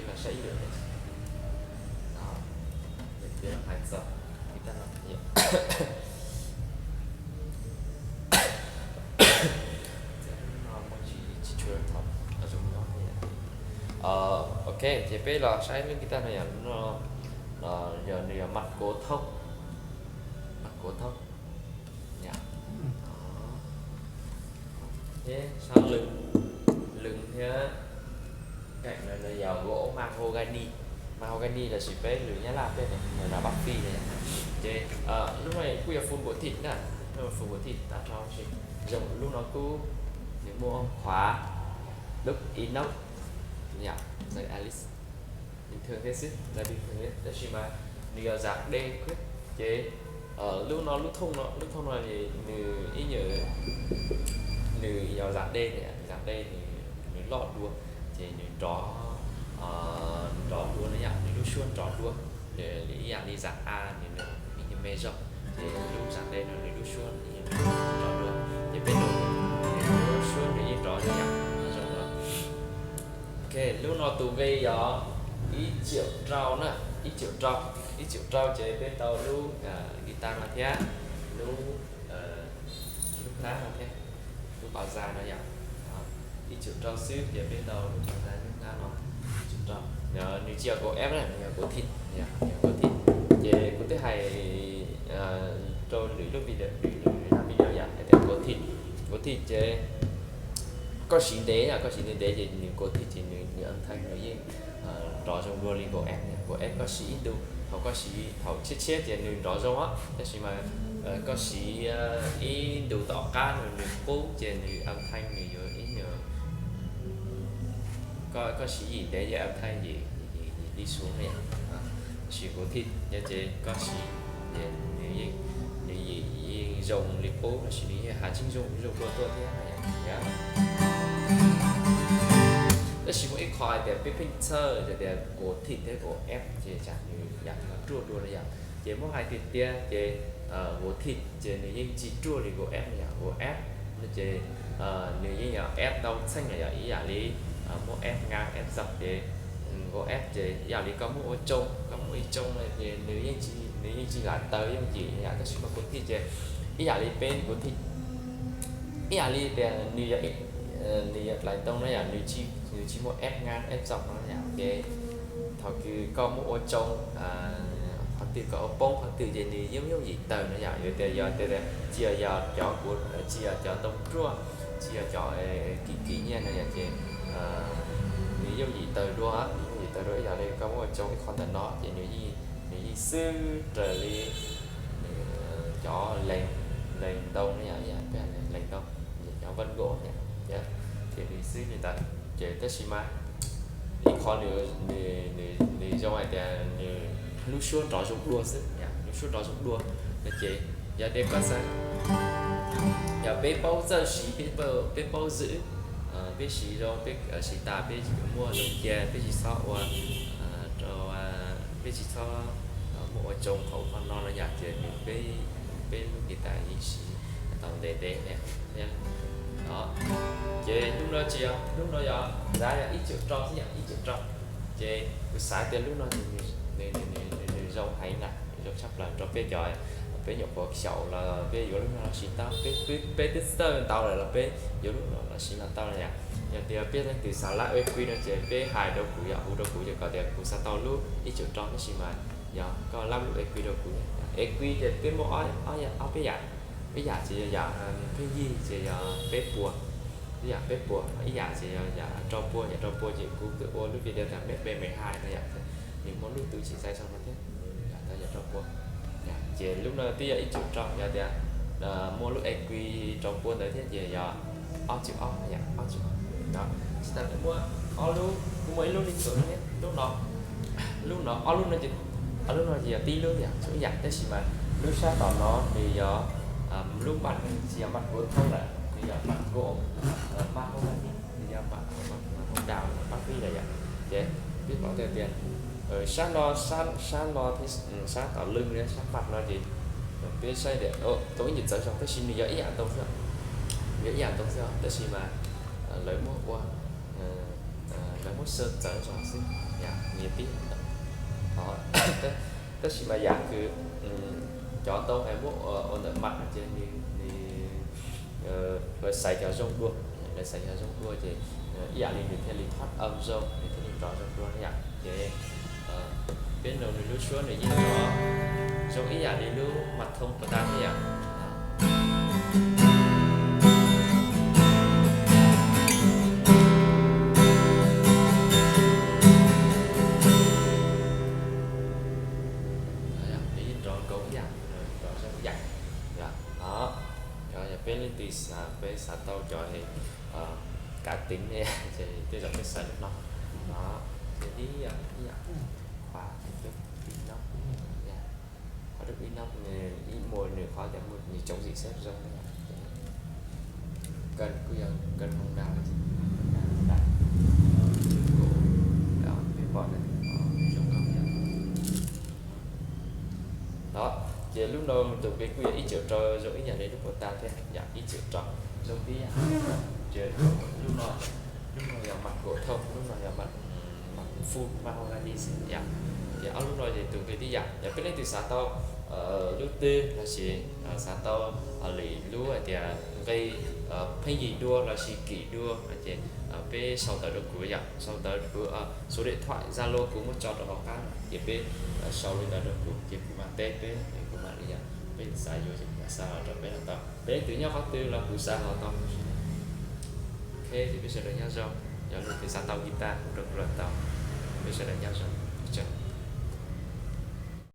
Los saib ib lwm thiab. Peb los hais txog tab no, no muaj tsis tshua thaum zoo no. Ok, ces peb los saib lub guitar no yom, no yog nws yog mặt của thông, mặt của thông. Thiab sau lưng, lưng thiab cạnh no yog gỗ mahogany. Mahogany lossis peb lus Nyab Laj peb tias là bát phi no. Ces lub no kuj yog full gỗ thịt na, full gỗ thịt tag nrho. Ces zoo lub no kuj nws muaj khóa đúc inox, yog, bình thường thiab xwb, là bình thường thiab, tab sis mas nws yog da đen thiab. Ces lub no, lub thooj no, lub thooj no nws ib nyuag, nws yog da đen, da đen nws loj dua, ces nws nrov, nrov dua no yom, nws lub suab nrov dua. Ib yam li da A nws ib nyuag me zog, ces lub da đen no nws lub suab nrov dua. Ces peb lub, lub suab nws yeej nrov li yam no zoo no. Ok, lub no tus nqi yog ib triệu rau na, ib triệu rau, ib triệu rau ces peb tau lub guitar no thiab, lub, lub hnab no thiab, lub pau za no yom. Ib triệu rau xwb ces peb tau lub pau za lub hnab no, ib triệu rau. Nws tsis yog gỗ ép na, nws yog gỗ thịt, yog gỗ thịt. Ces kuv twb hais rau lwm lub video, lwm lub video yom, hais tias gỗ thịt, gỗ thịt ces koj siv ntev, koj siv ntev ntev ces nws gỗ thịt ces nws, nws âm thanh nws yeej nrov zoo dua li gỗ ép. Gỗ ép koj siv ib ntu, thaum koj siv thaum tshiab tshiab ces nws nrov zoo os, tab sis mas koj siv ib ntu tom qab no nws qub ces nws âm thanh nws yuav ib nyuag, koj siv yim ntev ces âm thanh yim, yim đi xuống na yom. Siv gỗ thịt no ces koj siv, nws yeej, nws yeej zoo li qub lossis nws yeej hav tsheej zoo, zoo dua tuaj thiab no yom. Tab sis muaj ib qho hais tias peb pheej txhawj tias gỗ thịt thiab gỗ ép ces tsam nws yam ruaj dua no yom. Ces muab hais tiag tiag ces gỗ thịt ces nws yeej tsis ruaj li gỗ ép no yom. Gỗ ép no ces nws yeej yog ép ntau txheej no yom, ib yam li muab ép ngang ép dọc ces gỗ ép ces ib yam li koj muab ua tsoo, koj muab ua tsoo no ces nws yeej tsis, nws yeej tsis lam taws yooj yim yom. Tab sis mas gỗ thịt ces ib yam li peb gỗ thịt, ib yam li tias nws yog, nws yog dlais ntoo no yom, nws tsis muaj ép ngang ép dọc no yom. Ces thaum kws koj muab ua tsoo, qhov twg koj ua poob qhov twg ces nws yooj yooj yim taws no yom. Yog tias, yog tias tsis yog, yog cov kuv, tsis yog cov ntoo ruaj, tsis yog cov kim kim nyiaj no yom ces nws yooj yim taws dua, nws yooj yim taws dua ib yam li koj muab ua tsoo ib qho ntawm no ces nws yeej, nws yeej xwb raws li cov lees, lees ntoo no yom, ib yam li lees ntoo, cov vân gỗ yom, ces nws xwb li ntawd. Ces tab sis mas ib qho nws, nws zoo hais tias nws lub suab nrov zoo dua xwb, lub suab nrov zoo dua no ces yog tias koj xav, yog peb paub txawj siv, peb paub, peb paub zwm, peb siv zoo, peb siv tas peb muab zoo cia, peb tsis txhob ua rau, peb tsis txhob muab ua tsoo qhov ub qhov no no yom, ces nws, peb, peb lub guitar yeej siv tau ntev ntev thiab. Ces lub no tsis yog, lub no yog, giá yog ib triệu rau xwb yom, ib triệu rau. Ces kuv xav tias lub no nws, nws zoo heev na, nws zoo tshaj plaws rau peb cov, peb nyuam qhuav xyaum los peb yuav lub no los siv tau, peb, peb twb txawj ntau lawm los peb yuav lub no los siv los tau na yom. Yog tias peb leej twg xav lab E Q no ces peb hais rau kuv yom, hu rau kuv ces kom tias kuv xav tau lub ib triệu rau tab sis mas yog koj lab lub E Q rau kuv. E Q ces peb muaj ob, ob peb yam, peb yam ces yog yam pheej yig ces yog peb puas, ib yam peb puas, ib yam ces yog yam rau puas, yam rau puas ces kuv twb ua lub video tias meb pe mej hais no yom, nws muaj lub tub tsis xais sau no thiab, yam tau yam rau puas. Ces lub no twb yog ib triệu rau, yog tias muaj lub E Q rau puas ntawd thiab ces yog ob triệu ob yom, ob triệu. Tsis tas kuv muaj ob lub, kuv muaj ib lub li tus thiab, lub no, lub no, ob lub no ces, ob lub no ces yog tib lub yom, txhua ib yam tab sis mas lub sab tom no nws yog lub mặt, tsis yog mặt của thông lawm, nws yog mặt của, mas hau, nws yog mặt, mặt hau đào, pab pib lawm yom. Ces peb pom tias, sab no, sab, sab no thiab, sab tom lưng thiab sab mặt no ces peb saib tias tau ib yam txawv zog tab sis nws yog ib yam ntoo xwb, yog ib yam ntoo xwb tab sis mas lawv muab ua, lawv muab xaws txawv zog xwb, nyias tib ntawm. Tab sis mas yam kws cov ntoo es muab ua ntawm mas ces nws, lawv xaiv cov zoo dua, lawv xaiv cov zoo dua ces ib yam li nws thiaj li thob zoo, nws thiaj li nrov zoo dua yom. Ces peb nrog nws lub suab nws yeej nrov zoo ib yam li lub mas thoo puas tas thiab yom. Nws yeej nrov nkaus ib yam, nrov zoo ib yam. Yog peb leej twg peb xav tau cov kav teev ne, ces tej zaum peb xav lub no. Ces ib yam, ib yam, qhuav ib no, qhov ib no, ib muag nws qhov tias muaj nws coob zim xwb zoo. Kawg kuj yog kawg hoo dag, peb pom zoo. Ces lub no tus nqi kuj yog ib cawm rau zoo ib yam li lub puas tas thiab, yam ib cawm rau zoo tib yam. Ces lub no, lub no yog mas kaum thauj, lub no yog mas fu mas hoo li xwb yom. Ces ob lub no ces tus nqi tib yam. Yog peb leej twg xav tau lub twg lossis xav tau lwm lub hais tias nqi pheej yig dua lossis kim dua no ces peb sau ntawv rau kuv yom, sau ntawv rau kuv, số điện thoại Zalo kuv muab tso rau hauv qab no ces peb sau li ntawd rau kuv ces kuv mam teb peb, kuv mam li yog peb xav yuav ces kuv mam xa los rau peb no tau. Peb leej twg nyob qhov twg los kuv xa los tau. Ok, ces peb sawv daws nyob zoo, yog leej twg xav tau guitar kuv rau kuv los tau. Peb sawv daws nyob zoo, ua tsaug.